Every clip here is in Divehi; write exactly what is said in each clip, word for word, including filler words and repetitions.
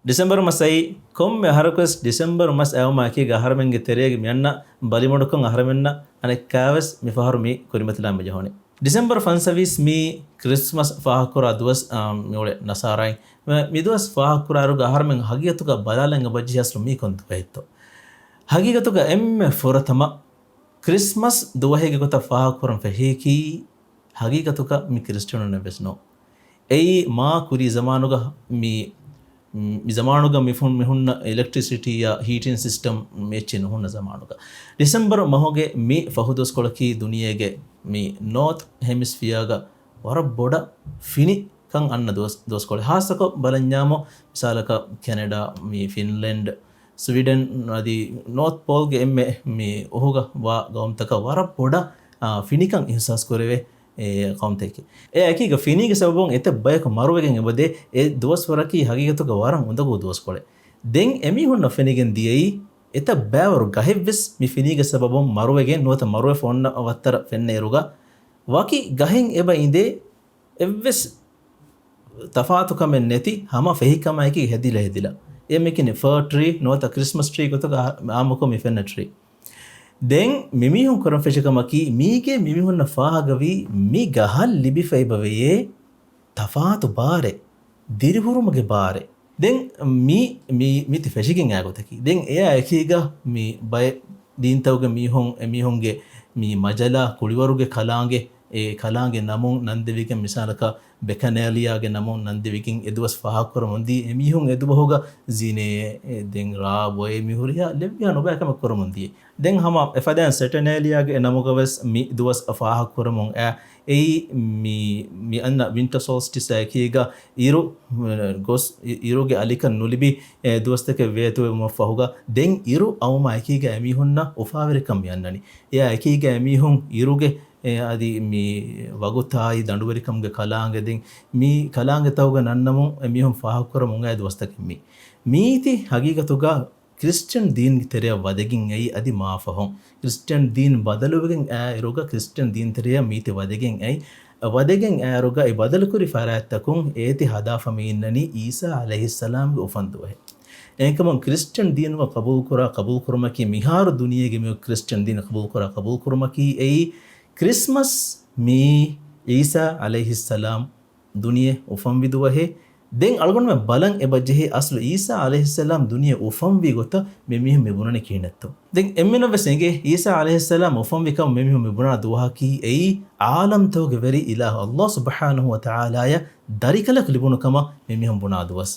ޑިސެމްބަރު މަސް އައީ. ކޮންމެ އަހަރަކުވެސް ޑިސެމްބަރު މަސް އައުމާ އެކީގަ އަހަރެމެންގެ ތެރޭގެ މިއަންނަ ބަލިމޮޑުކަން އަހަރެމެންނަށް އަނެއްކާވެސް މިފަހަރު މި ކުރިމަތިލާން މިޖެހުނީ. ޑިސެމްބަރު ފަންސަވީސް މީ ކްރިސްމަސް ފާހަގަކުރާ ދުވަސް، އާ، މިއުޅޭ ނަސާރާއިން. މި، މިދުވަސް ފާހަގަކުރާއިރުގަ އަހަރެމެން ހަގީގަތުގަ ބަލާލަން އެބަޖެހޭ އަސްލު މީ ކޮން ދުވަހެއްތޯ. ހަގީގަތުގަ އެންމެ ފުރަތަމަ ކްރިސްމަސް ދުވަހެއްގެ ގޮތަށް ފާހަގަކުރަން ފެށީކީ ހަގީގަތުގަ މި ކްރިސްޓިއަނުންނަށް ވެސް ނޫން. އެއީ މާ ކުރީ ޒަމާނުގަ މި، މި ޒަމާނުގަ މި ހުން-، މި ހުންނަ އިލެކްޓްރިސިޓީއާ ހީޓިން ސިސްޓަމް މި އެއްޗެއް ނުހުންނަ ޒަމާނުގަ. ޑިސެމްބަރު މަހުގެ މި ފަހު ދުވަސްކޮޅަކީ ދުނިޔޭގެ މި ނޯތް ހެމިސްފިއާގަ ވަރަށް ބޮޑަށް ފިނިކަން އަންނަ ދުވަސް-، ދުވަސްކޮޅެއް. ހާއްސަކޮށް ބަލަންޏާމު، މިސާލަކަށް ކެނެޑާ، މި ފިންލެންޑް، ސްވީޑެން އަދި ނޯތް ޕޯލްގެ އެންމެ މި އުހުގަ ވާ ގައުމުތަކަށް ވަރަށް ބޮޑަށް، އާ، ފިނިކަން އިހްސާސް ކުރެވޭ އެ ގައުމުތަކެއް. އެއާ އެކީގަ ފިނީގެ ސަބަބުން އެތައް ބަޔަކު މަރުވެގެން އެބަދޭ. އެ ދުވަސްވަރަކީ ހަގީގަތުގަ ވަރަށް އުނދަގޫ ދުވަސްކޮޅެއް. ދެން އެމީހުންނަށް ފެނިގެން ދިޔައީ، އެތައް ބައިވަރު ގަހެއްވެސް މި ފިނީގެ ސަބަބުން މަރުވެގެން ނުވަތަ މަރުވެފަ އޮންނަ ވައްތަރަށް ފެންނައިރުގަ، ވަކި ގަހެއް އެބަ އިނދޭ، އެއްވެސް ތަފާތުކަމެއް ނެތި ހަމަ ފެހިކަމާއެކީ ހެދިލަ ހެދިލަ. އެ މިކިނި ފާ ޓްރީ ނުވަތަ ކްރިސްމަސް ޓްރީ ގޮތުގަ އާ-، އާއްމުކޮށް މި ފެންނަ ޓްރީ. ދެން މިމީހުން ކުރަން ފެށި ކަމަކީ، މީގެ މިމީހުންނަށް ފާހަގަވީ މި ގަހަށް ލިބިފައިބަވެޔޭ ތަފާތު ބާރެއް، ދިރިހުރުމުގެ ބާރެއް. ދެން މި، މި، މިތި ފެށިގެން އާ ގޮތަކީ. ދެން އެއާ އެކީގަ މި ބައެއް ދީންތަކުގެ މީހުން، އެމީހުންގެ މި މަޖަލާ ކުޅިވަރުގެ ކަލާނގެ، އެ ކަލާނގެ ނަމުން ނަންދެވިގެން، މިސާލަކަށް ބެކަނޭލިއާގެ ނަމުން ނަންދެވިގެން އެ ދުވަސް ފާހަގަކުރަމުން ދިޔަ. އެމީހުން އެ ދުވަހުގަ ޒިނޭ، އެ ދެން ރާ ބޮއެ މި ހުރިހާ ލެއްވިޔާ ނުބައި ކަމެއް ކުރަމުން ދިޔަ. ދެން ހަމަ އެފަދައިން ސެޓަނޭލިއާގެ ނަމުގަވެސް މި ދުވަސް ފާހަގަކުރަމުން އައި، މި، މި އަންނަ ވިންޓަ ސޯލްސްޓިސް އެކީގަ އިރު، ގޮސް، އި-، އިރުގެ އަލިކަން ނުލިބި، އެ، ދުވަސްތަކެއް ވޭތުވެވުމަށް ފަހުގަ، ދެން އިރު އައުމާ އެކީގަ އެމީހުންނަށް އުފާވެރިކަން މި އަންނަނީ. އެއާ އެކީގަ އެމީހުން އިރުގެ، އެ، އަދި މި ވަގުތާއި ދަނޑުވެރިކަމުގެ ކަލާނގެ ދެން މި ކަލާނގެތަކުގެ ނަންނަމުން އެމީހުން ފާހަގަކުރަމުން އައި ދުވަސްތަކެއް މީ. މީތި ހަގީގަތުގަ ކްރިސްޗަން ދީންގެ ތެރެއަށް ވަދެގެން އައި އަދި މާފަހުން. ކްރިސްޗަން ދީން ބަދަލުވެގެން އައިއިރުގަ ކްރިސްޗަން ދީން ތެރެއަށް މީތި ވަދެގެން އައި، ވަދެގެން އައިއިރުގަ އެ ބަދަލުކުރި ފަރާތްތަކުން އޭތި ހަދާފަ މި އިންނަނީ އީސާ ޢަލައިހިއްސަލާމްގެ އުފަން ދުވަހެއް. އެހެންކަމުން ކްރިސްޗަން ދީނުގަ ޤަބޫލުކުރާ ޤަބޫލުކުރުމަކީ، މިހާރު ދުނިޔޭގެ މި ކްރިސްޗަން ދީން ޤަބޫލުކުރާ ޤަބޫލުކުރުމަކީ އެއީ ކްރިސްމަސް މީ އީސާ ޢަލައިހިއްސަލާމް ދުނިޔެ އުފަންވި ދުވަހެއް. ދެން އަޅުގަނޑުމެން ބަލަން އެބަޖެހޭ އަސްލު އީސާ ޢަލައިހިއްސަލާމް ދުނިޔެ އުފަންވި ގޮތަށް މި މީހުން މި ބުނަނީ ކިހިނެއްތޯ؟ ދެން އެންމެނަށްވެސް އެނގޭ އީސާ ޢަލައިހިއްސަލާމް އުފަންވި ކަމަށް މި މީހުން މި ބުނާ ދުވަހަކީ އެއީ ޢާލަމްތަކުގެ ވެރި އިލާހު ﷲ ސުބްޙާނަހޫ ވަތަޢާލާޔަށް ދަރިކަލަކު ލިބުނު ކަމަށް މި މީހުން ބުނާ ދުވަސް.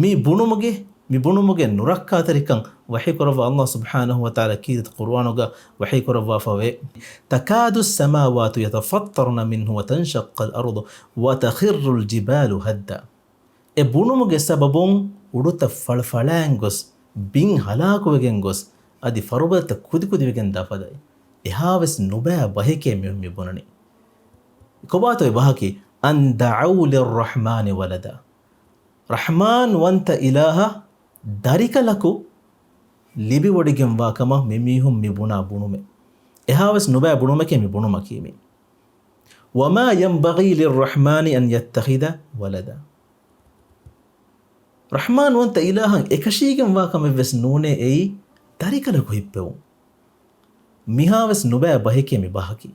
މި ބުނުމުގެ، މި ބުނުމުގެ ނުރައްކާތެރިކަން ވަޙީކުރައްވާ ﷲ ސުބްޙާނަހޫ ވަތަޢާލާ ކީރިތި ޤުރުއާނުގަ ވަޙީކުރައްވާފަވޭ. تكاد السماوات يتفطرن منه وتنشق الأرض وتخر الجبال هدا. އެ ބުނުމުގެ ސަބަބުން އުޑުތައް ފަޅަފަޅައިން ގޮސް، ބިން ހަލާކުވެގެން ގޮސް، އަދި ފަރުބަދަތައް ކުދިކުދިވެގެން ދާ ފަދައިން. އެހާވެސް ނުބައި ބަހެކޭ މި، މި ބުނަނީ. ކޮބާތޯ އެ ބަހަކީ؟ أن دعوا للرحمن ولدا. ރަޙްމާން ވަންތަ އިލާހަށް ދަރިކަލަކު ލިބިވޮޑިގެންވާ ކަމަށް މި މީހުން މި ބުނާ ބުނުމެއް. އެހާވެސް ނުބައި ބުނުމެކޭ މި ބުނުމަކީ މީ. وما ينبغي للرحمن أن يتخذ ولدا. ރަޙްމާން ވަންތަ އިލާހަށް އެކަށީގެންވާ ކަމެއްވެސް ނޫނޭ އެއީ ދަރިކަލަކު ހިއްޕެވުން. މިހާވެސް ނުބައި ބަހެކޭ މި ބަހަކީ.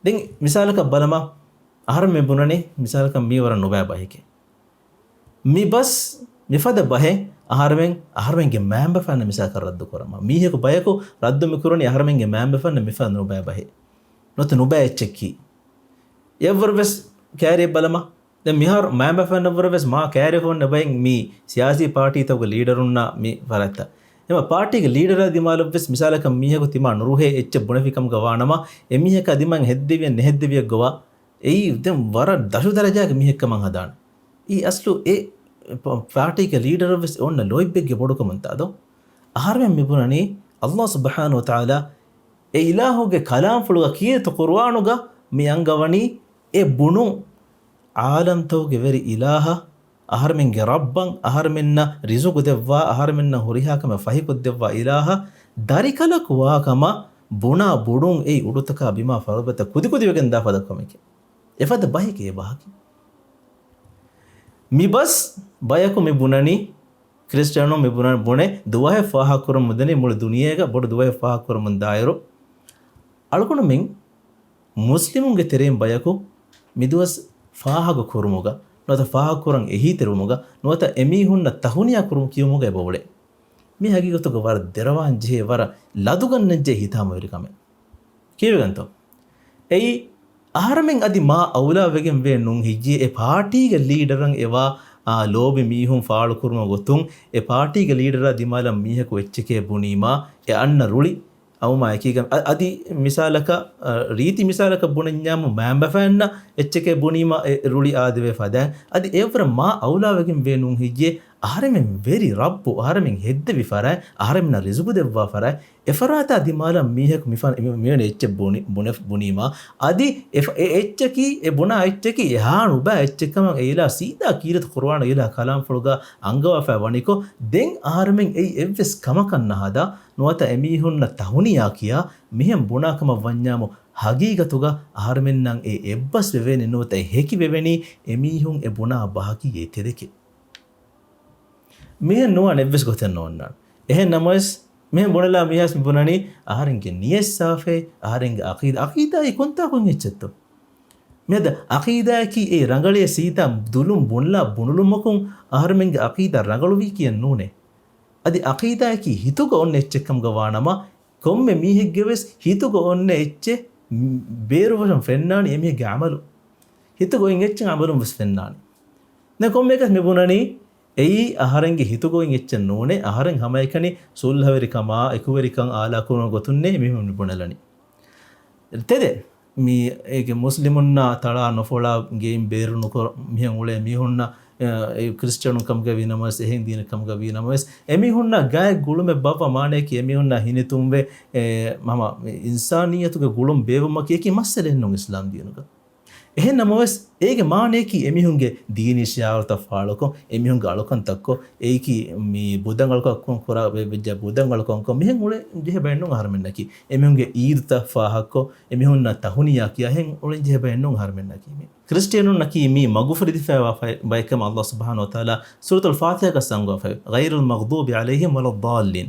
ދެން މިސާލަކަށް ބަލަމާ، އަހަރެން މި ބުނަނީ މިސާލަކަށް މީ ވަރަށް ނުބައި ބަހެކޭ. މި ބަސް މިފަދަ ބަހެއް އަހަރެމެން، އަހަރެމެންގެ މައިންބަފައިންނަށް މިސާލަކަށް ރައްދު ކުރަމާ. މީހަކު ބަޔަކު ރައްދު މި ކުރަނީ އަހަރެމެންގެ މައިންބަފައިންނަށް މިފަދަ ނުބައި ބަހެއް. ނުވަތަ ނުބައި އެއްޗެއްކީ. އެއަށްވުރެ ވެސް ކައިރިއަށް ބަލަމާ. ދެން މިހާރު މައިންބަފައިންނަށްވުރެ ވެސް މާ ކައިރިއަށް އޮންނަ ބައެއް މީ ސިޔާސީ ޕާޓީތަކުގެ ލީޑަރުންނާ މި ފަރާތްތައް. އެމަ ޕާޓީގެ ލީޑަރާ ދިމާލަށްވެސް މިސާލަކަށް މީހަކު ތިމާ ނުރުހޭ އެއްޗެއް ބުނެފި ކަމުގަ ވާނަމަ، އެމީހަކާ ދިމާއިން ހެއްދެވިޔަ ނެހެއްދެވިޔަ ގޮވާ، އެއީ ދެން ވަރަށް ދަށު ދަރަޖާގެ މީހެއްކަމަށް ހަދާނެ. އީ އަސްލު އެ ޕ-، ޕާޓީގެ ލީޑަރަށްވެސް އޮންނަ ލޯތްބެއްގެ ބޮޑުކަމުންތާ ދޯ؟ އަހަރެމެން މިބުނަނީ ﷲ ސުބްޙާނަހޫ ވަތަޢާލާ އެ އިލާހުގެ ކަލާމްފުޅުގަ ކީރިތި ޤުރުއާނުގަ މި އަންގަވަނީ އެ ބުނުން ޢާލަމްތަކުގެ ވެރި އިލާހަށް، އަހަރެމެންގެ ރައްބަށް، އަހަރެމެންނަށް ރިޒުގު ދެއްވާ، އަހަރެމެންނަށް ހުރިހާ ކަމެއް ފަހިކޮށްދެއްވާ އިލާހަށް ދަރިކަލަކު ވާ ކަމަށް ބުނާ ބުނުން އެއީ އުޑުތަކާ ބިމާ ފަރުބަތައް ކުދިކުދިވެގެން ދާ ފަދަ ކަމެކޭ. އެފަދަ ބަހެކޭ އެ ބަހަކީ. މި ބަސް ބަޔަކު މި ބުނަނީ، ކްރިސްޓިއަނުން މި ބުނަ-، ބުނެ ދުވަހެއް ފާހަގަކުރަމުން ދެނީ މުޅި ދުނިޔޭގަ ބޮޑު ދުވަހެއް ފާހަގަކުރަމުން ދާއިރު، އަޅުގަނޑުމެން މުސްލިމުންގެ ތެރެއިން ބަޔަކު މިދުވަސް ފާހަގަ ކުރުމުގަ، ނުވަތަ ފާހަގަ ކުރަން އެހީތެރިވުމުގަ، ނުވަތަ އެމީހުންނަށް ތަހުނިޔާ ކުރުމު ކިޔުމުގަ އެބަ އުޅޭ. މި ހަގީގަތުގަ ވަރަށް ދެރަވާން ޖެހޭ، ވަރަށް ލަދުގަންނަން ޖެހޭ ހިތާމަވެރި ކަމެއް. ކީއްވެގެންތޯ؟ އެއީ އަހަރެމެން އަދި މާ އައުލާ ވެގެން ވޭ ނޫން ހިއްޔޭ، އެ ޕާޓީގެ ލީޑަރަށް އެވާ، އާ، ލޯބި މީހުން ފާޅުކުރުމުގެ ގޮތުން، އެ ޕާޓީގެ ލީޑަރާ ދިމާލަށް މީހަކު އެއްޗެކޭ ބުނީމާ، އެ އަންނަ ރުޅި އައުމާ އެކީގަ، އަ-، އަދި މިސާލަކަށް، އަ، ރީތި މިސާލަކަށް ބުނަންޏާމު، މައިންބަފައިންނަށް އެއްޗެކޭ ބުނީމަ، އެ ރުޅި އާދެވޭ ފަދައިން، އަދި އެއަށްވުރެ މާ އައުލާވެގެން ވޭ ނޫން ހިއްޔޭ، އަހަރެމެން ވެރި ރައްބު، އަހަރެމެން ހެއްދެވި ފަރާތް، އަހަރެމެންނަށް ރިޒުގު ދެއްވާ ފަރާތް، އެފަރާތާ ދިމާލަށް މީހަކު މި ފަ-، މި-، މިވެނި އެއްޗެއް ބުނި-، ބުނެ-، ބުނީމާ، އަދި އެ ފަ-، އެ އެއްޗަކީ، އެ ބުނާ އެއްޗަކީ އެހާ ނުބައި އެއްޗެއްކަމަށް އެއިލާ ސީދާ ކީރިތި ޤުރުއާނު އެއިލާ ކަލާމްފުޅުގަ އަންގަވާފައި ވަނިކޮށް، ދެން އަހަރެމެން އެއީ އެއްވެސް ކަމަކަށް ނަހަދާ، ނުވަތަ އެމީހުންނަށް ތަހުނިޔާ ކިޔާ، މިހެން ބުނާ ކަމަށް ވަންޏާމު، ހަގީގަތުގަ އަހަރެމެންނަށް އެ އެއްބަސް ވެވޭނެ ނުވަތަ އެ ހެކި ވެވެނީ އެމީހުން އެ ބުނާ ބަހަކީ އެތެރެކޭ. މިހެން ނުވާނެ އެއްވެސް ގޮތެއް ނޯންނާނެ. އެހެން ނަމަވެސް، މިހެން ބުނެލާ މީހާސް މި ބުނަނީ، އަހަރެންގެ ނިޔަތް ސާފޭ، އަހަރެންގެ އަޤީދާ، އަޤީދާއީ ކޮންތާކު އެއްޗެއްތޯ؟ މިއަދު އަޤީދާއަކީ އެ ރަނގަޅޭ ސީދާ ދުލުން ބުންލާ ބުނުލުމަކުން އަހަރެމެންގެ އަޤީދާ ރަނގަޅުވީ ކިޔަން ނޫނޭ. އަދި އަޤީދާއަކީ ހިތުގަ އޮންނަ އެއްޗެއްކަމުގަ ވާނަމަ، ކޮންމެ މީހެއްގެ ވެސް ހިތުގަ އޮންނަ އެއްޗެއް ބޭރުވެފަ ފެންނާނީ އެމީހެއްގެ ޢަމަލު. ހިތުގަ އޮތް އެއްޗެއް ޢަމަލުން ވެސް ފެންނާނީ. ދެން ކޮންމެއަކަސް މި ބުނަނީ، އެއީ އަހަރެންގެ ހިތުގަ އޮތް އެއްޗެއް ނޫނޭ، އަހަރެން ހަމައެކަނި ސުލްހަވެރިކަމާ، އެކުވެރިކަން އާލާކުރުމުގެ ގޮތުންނޭ މީހުން މި ބުނެލަނީ. ތެދެއް، މީ އޭގެ މުސްލިމުންނާ ތަޅާ ނުފޮޅާ ގެއިން ބޭރު ނުކޮށް މިހެން އުޅޭ މީހުންނަށް، އެ، އެ ކްރިސްޓިއަނުން ކަމުގަ ވީ ނަމަވެސް، އެހެން ދީނެއް ކަމުގަ ވީ ނަމަވެސް، އެމީހުންނަށް ގާތް ގުޅުމެއް ބާއްވާ މާނަޔަކީ އެމީހުންނާ ހިނިތުންވެ، އެ، ހަމަ އިންސާނިއްޔަތުގެ ގުޅުން ބޭއްވުމަކީ އެކި މައްސަލައެއް ނޫން އިސްލާމް ދީނުގަ. އެހެން ނަމަވެސް، އޭގެ މާނަޔަކީ އެމީހުންގެ ދީނީ ޝިޢާރުތައް ފާޅުކޮށް، އެމީހުންގެ އަޅުކަންތައްކޮށް، އެއީކީ މި ބުދަން އަޅުކަން ކުރާ ވެ-، ވެއްޖެ ބުދަން އަޅުކަންކޮށް، މިހެން އުޅެން ޖެހޭ ބައެއް ނޫން އަހަރެމެންނަކީ. އެމީހުންގެ އީދުތައް ފާހަގަކޮށް، އެމީހުންނަށް ތަހުނިޔާ ކިޔާ ހެން އުޅެން ޖެހޭ ބައެއް ނޫން އަހަރެމެންނަކީ. މި ކްރިސްޓިއަނުންނަކީ މީ މަގުފުރިދިފައިވާ ފައި-، ބައެއްކަމަށް ﷲ ސުބްޙާނަހޫ ވަތަޢާލާ ސޫރަތުލް ފާތިޙާގަ އަންގަވާފައި، غير المغضوب عليهم ولا الضالين.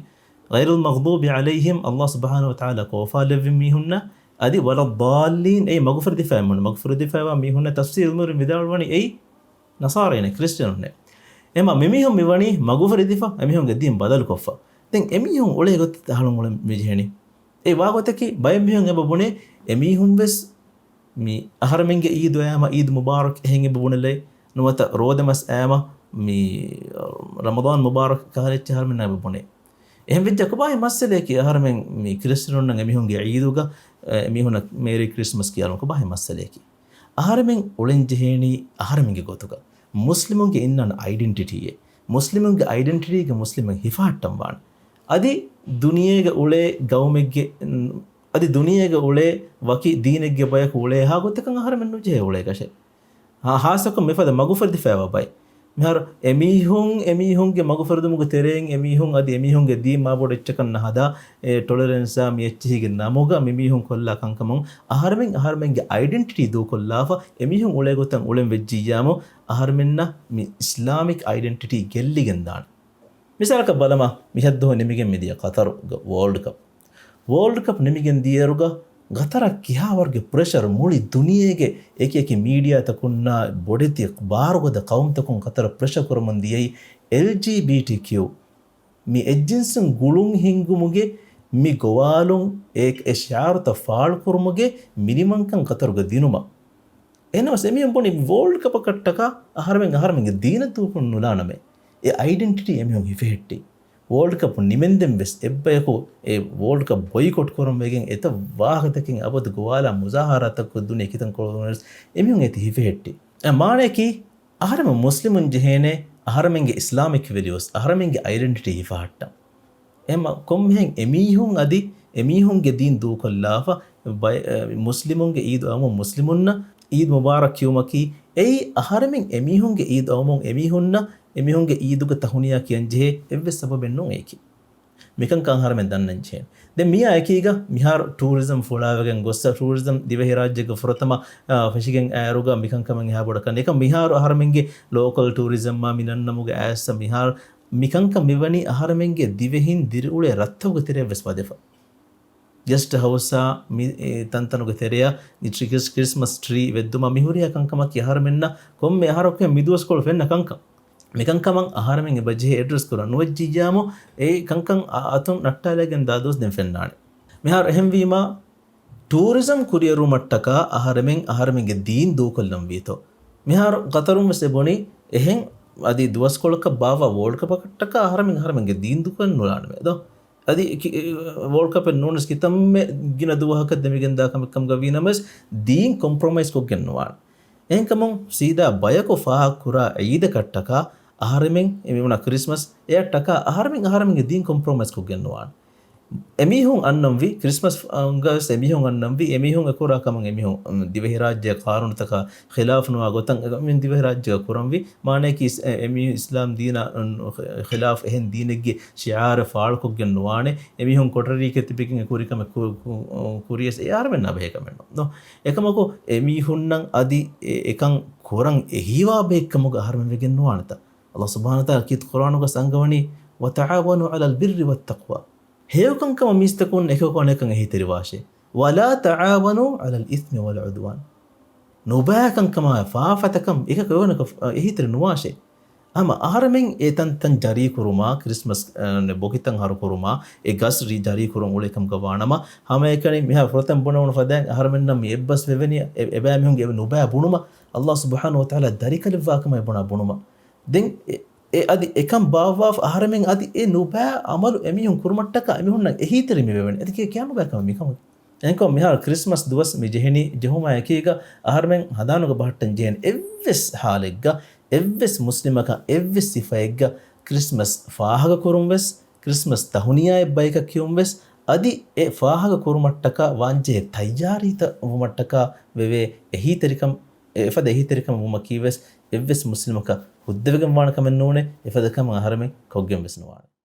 غير المغضوب عليهم، ﷲ ސުބްޙާނަހޫ ވަތަޢާލާ ކޯފާލެއްވި މީހުންނަށް، އަދި ولا الضالين، އެއީ މަގުފުރިދިފައި މީހުން، މަގުފުރިދިފައިވާ މީހުންނަށް ތަފްސީރު ޢިލްމުވެރިން ވިދާޅުވަނީ އެއީ ނަޞާރާއިން، ކްރިސްޓިއަނުންނޭ. އެމަ މިމީހުން މިވަނީ މަގުފުރިދިފަ، އެމީހުންގެ ދީން ބަދަލުކޮށްފަ. ދެން އެމީހުން އުޅޭ ގޮތަށް އަހަރުން އުޅެން މިޖެހެނީ. އެ ވާގޮތަކީ ބައެއް މީހުން އެބަ ބުނޭ، އެމީހުން ވެސް މި އަހަރެމެންގެ އީދު އައިމަ އީދު މުބާރަކް އެހެން އެބަ ބުނެލައި، ނުވަތަ ރޯދަމަސް އައިމަ މި ރަމަޟާން މުބާރަކް ކަހަލަ އެއްޗެއް އަހަރެމެންނަށް އެބަ ބުނޭ. އެހެން ވެއްޖެ ކޮބާހޭ މައްސަލައަކީ އަހަރެމެން މި ކްރިސްޓިއަނުންނަށް އެމީހުންގެ އީދުގަ، އެ، އެމީހުންނަށް މޭރީ ކްރިސްމަސް ކިޔާލުން ކޮބާހޭ މައްސަލައަކީ؟ އަހަރެމެން އުޅެން ޖެހޭނީ އަހަރެމެންގެ ގޮތުގަ. މުސްލިމުންގެ އިންނަން އައިޑެންޓިޓީއެއް. މުސްލިމުންގެ އައިޑެންޓިޓީގަ މުސްލިމެއް ހިފަހައްޓަން ވާނެ. އަދި ދުނިޔޭގަ އުޅޭ ގައުމެއްގެ، އަދި ދުނިޔޭގަ އުޅޭ ވަކި ދީނެއްގެ ބަޔަކު އުޅޭ ހާ ގޮތަކަށް އަހަރެމެން ނުޖެހޭ އުޅޭކަށެއް. ހާ، ހާއްސަކޮށް މިފަދަ މަގުފުރިދިފައިވާ ބައެއް. މިހާރު އެމީހުން، އެމީހުންގެ މަގުފުރިދުމުގެ ތެރެއިން އެމީހުން އަދި އެމީހުންގެ ދީން މާބޮޑު އެއްޗަކަށް ނަހަދާ، އެ ޓޮލަރެންސާ މި އެއްޗިހީގެ ނަމުގަ މިމީހުން ކޮށްލާ ކަންކަމުން އަހަރެމެން އަހަރެމެންގެ އައިޑެންޓިޓީ ދޫކޮށްލާފަ، އެމީހުން އުޅޭ ގޮތަށް އުޅެން ވެއްޖިއްޔާމު، އަހަރެމެންނަށް މި އިސްލާމިކް އައިޑެންޓިޓީ ގެއްލިގެން ދާނެ. މިސާލަކަށް ބަލަމާ، މި ހައްދުހު ނިމިގެން މިދިޔަ ޤަތަރުގަ ވޯލްޑް ކަޕް. ވޯލްޑް ކަޕް ނިމިގެން ދިޔައިރުގަ ގަތަރަށް ކިހާވަރުގެ ޕްރެޝަރު މުޅި ދުނިޔޭގެ އެކި އެކި މީޑިއާތަކުންނާ ބޮޑެތި ބާރުގަދަ ޤައުމުތަކުން ގަތަރަށް ޕްރެޝަރ ކުރަމުން ދިޔައީ އެލްޖީބީޓީކިޔޫ. މި އެއްޖިންސުން ގުޅުން ހިންގުމުގެ މި ގޮވާލުން އެ، އެ ޝިޢާރުތައް ފާޅުކުރުމުގެ މިނިވަންކަން ގަތަރުގަ ދިނުމަށް. އެހެނަސް އެމީހުން ބުނި ވޯލްޑް ކަޕަކަށްޓަކާ އަހަރެމެން އަހަރެމެންގެ ދީނަށް ދޫކޮށް ނުލާނަމޭ. އެ އައިޑެންޓިޓީ އެމީހުން ހިފެހެއްޓި. ވޯލްޑް ކަޕް ނިމެންދެން ވެސް އެއްބަޔަކު އެ ވޯލްޑް ކަޕް ބޮއިކޮޓް ކުރަން ވެގެން އެތައް ވާހަކަތަކެއް އަބަދު ގޮވާލާ މުޒާހަރާތަކު ދުނިޔެ ކިތަންކޮޅުން ވެސް އެމީހުން އޭތި ހިފެހެއްޓި. އެ މާނަޔަކީ އަހަރެމެން މުސްލިމުން ޖެހޭނެ އަހަރެމެންގެ އިސްލާމިކް ވެލިއުސް، އަހަރެމެންގެ އައިޑެންޓިޓީ ހިފަހައްޓަން. އެމަ ކޮންމެހެން އެމީހުން އަދި އެމީހުންގެ ދީން ދޫކޮށްލާފަ، ބައި-، އެ، މުސްލިމުންގެ އީދު އައުމުން މުސްލިމުންނަށް އީދު މުބާރަކް ކިޔުމަކީ، އެއީ އަހަރެމެން އެމީހުންގެ އީދު އައުމުން އެމީހުންނަށް އެމީހުންގެ އީދުގެ ތަހުނިޔާ ކިޔަންޖެހޭ އެއްވެސް ސަބަބެއް ނޫން އެއީކީ. މިކަންކަން އަހަރެމެން ދަންނަން ޖެހޭނެ. ދެން މިއާ އެކީގަ މިހާރު ޓޫރިޒަމް ފުޅާވެގެން ގޮއްސަ، ޓޫރިޒަމް ދިވެހިރާއްޖޭގަ ފުރަތަމަ، އާ، ފެށިގެން އައިރުގަ މިކަންކަމަށް އެހާ ބޮޑަކަށް ނެތް. އެކަމް މިހާރު އަހަރެމެންގެ ލޯކަލް ޓޫރިޒަމްއާ މި ނަންނަމުގެ އައިސް މިހާރު މިކަންކަން މިވަނީ އަހަރެމެންގެ ދިވެހިން ދިރިއުޅޭ ރަށްތަކުގެ ތެރެއަށް ވެސް ވަދެފަ. ގެސްޓް ހައުސްއާ މި، އެ، ތަންތަނުގެ ތެރެއަށް ނި ޓްރީ، ކްރިސް-، ކްރިސްމަސް ޓްރީ ވެއްދުމާ މިހުރިހާ ކަންކަމަކީ އަހަރެމެންނަށް ކޮންމެ އަހަރަކު މިދުވަސްކޮޅު ފެންނަ ކަންކަން. މިކަންކަމަށް އަހަރެމެން އެބަޖެހޭ އެޑްރެސް ކުރަން ނުވެއްޖިއްޔާމު، އެ ކަންކަން އަ-، އަތުން ނައްޓާލައިގެން ދާ ދުވަސް ދެން ފެންނާނެ. މިހާރު އެހެންވީމާ، ޓޫރިޒަމް ކުރިއެރުމަށްޓަކާ އަހަރެމެން އަހަރެމެންގެ ދީން ދޫކޮށްލަން ވީތޯ؟ މިހާރު ގަތަރުން ވެސް އެބުނީ، އެހެން އަދި ދުވަސްކޮޅަކަށް ބާއްވާ ވޯލްޑް ކަޕަކަށްޓަކާ އަހަރެމެން އަހަރެމެންގެ ދީން ދޫކޮށް ނުލާނަމޭ ދޯ؟ އަދި ކި-، ވޯލްޑް ކަޕެއް ނޫނަސް ކިތަންމެ ގިނަ ދުވަހަކަށް ދެމިގެންދާ ކަމެއް ކަމުގަ ވީ ނަމަވެސް، ދީން ކޮމްޕްރޮމައިޒް ކޮށްގެން ނުވާނެ. އެހެންކަމުން ސީދާ ބަޔަކު ފާހަގަކުރާ އީދަކަށްޓަކާ އަހަރެމެން، އެ މިވަނަ ކްރިސްމަސް އެއަށްޓަކާ އަހަރެމެން އަހަރެމެންގެ ދީން ކޮމްޕްރޮމައިޒް ކޮށްގެން ނުވާނެ. އެމީހުން އަންނަންވީ، ކްރިސްމަސް، އަ، ގަވެސް އެމީހުން އަންނަންވީ، އެމީހުން އެކުރާ ކަމަށް އެމީހުން، އު، ދިވެހިރާއްޖޭ ޤާނޫނުތަކާ ޚިލާފު ނުވާ ގޮތަށް އެ، މި ދިވެހިރާއްޖޭގަ ކުރަންވީ. މާނަޔަކީ އިސް-، އެ، އެމީހުން އިސްލާމް ދީނާ، އު، ޚިލާފް އެހެން ދީނެއްގެ ޝިޢާރެއް ފާޅުކޮށްގެން ނުވާނެ. އެމީހުން ކޮޓަރީކެއް ތިބިގެން އެ ކުރި ކަމެއް ކު-، ކު-، ކުރިޔަސް އެ އަހަރެމެންނާ ބެހޭ ކަމެއް ނޫން. އެކަމަކު އެމީހުންނަށް އަދި އެ-، އެކަން ކުރަން އެހީވާ ބައެއްކަމުގަ އަހަރެމެން ވެގެން ނުވާނެތަ؟ ﷲ ސުބްޙާނަހޫ ވަތަޢާލާ ކީރިތި ޤުރްއާނުގަ އަންގަވަނީ، "وتعاونوا على البر والتقوى." ހެޔޮކަންކަމަށް މީސްތަކުން އެކަކު އަނެކަކަށް އެހީތެރިވާށޭ. "ولا تعاونوا على الإثم والعدوان." ނުބައިކަންކަމާ ފާފަތަކަން އެކަކު އެވަނަކަށް އެހީތެރި ނުވާށޭ. ހަމަ އަހަރެމެން އެ ތަންތަން ޖަރީކުރުމާ، ކްރިސްމަސް، އަ، ބޮކިތައް ހަރުކުރުމާ، އެ ގަސް ރި-، ޖަރީކުރުން އުޅޭކަމުގަ ވާނަމަ، ހަމައެކަނި މިހާ ފުރަތަމަ ބުނެވުނު ފަދައިން އަހަރެމެންނަށް މި އެއްބަސް ވެވެނީ، އެ-، އެބައިމީހުންގެ އެ ނުބައި ބުނުމަށް، ﷲ ސުބްޙާނަހޫ ވަތަޢާލާ ދަރިކަލެއްވާކަމަށް އެބުނާ ބުނުމަށް. ދެން އެ-، އެ އަދި އެކަން ބާއްވާފަ އަހަރެމެން އަދި އެ ނުބައި އަމަލު އެމީހުން ކުރުމަށްޓަކާ އެމީހުންނަށް އެހީތެރި މިވެވެނީ. އަދި ކި-، ކިޔާ ނުބައި ކަމެއް މިކަމަކީ. އެހެންކޮށް މިހާރު ކްރިސްމަސް ދުވަސް މި ޖެހެނީ، ޖެހުމާ އެކީގަ އަހަރެމެން ހަނދާނުގަ ބަހައްޓަން ޖެހޭނެ އެއްވެސް ހާލެއްގަ، އެއްވެސް މުސްލިމަކަށް އެއްވެސް ސިފައެއްގަ ކްރިސްމަސް ފާހަގަކުރުން ވެސް، ކްރިސްމަސް ތަހުނިޔާއެއް ބަޔަކަށް ކިޔުން ވެސް، އަދި އެ ފާހަގަކުރުމަށްޓަކާ ވާންޖެހޭ ތައްޔާރީތައް ވުމަށްޓަކާ ވެވޭ އެހީތެރިކަން، އެފަދަ އެހީތެރިކަން ވުމަކީ ވެސް އެއްވެސް މުސްލިމަކަށް ހުއްދަވެގެން ވާނެ ކަމެއް ނޫނޭ، އެފަދަ ކަމެއް އަހަރެމެން ކޮށްގެން ވެސް ނުވާނެ.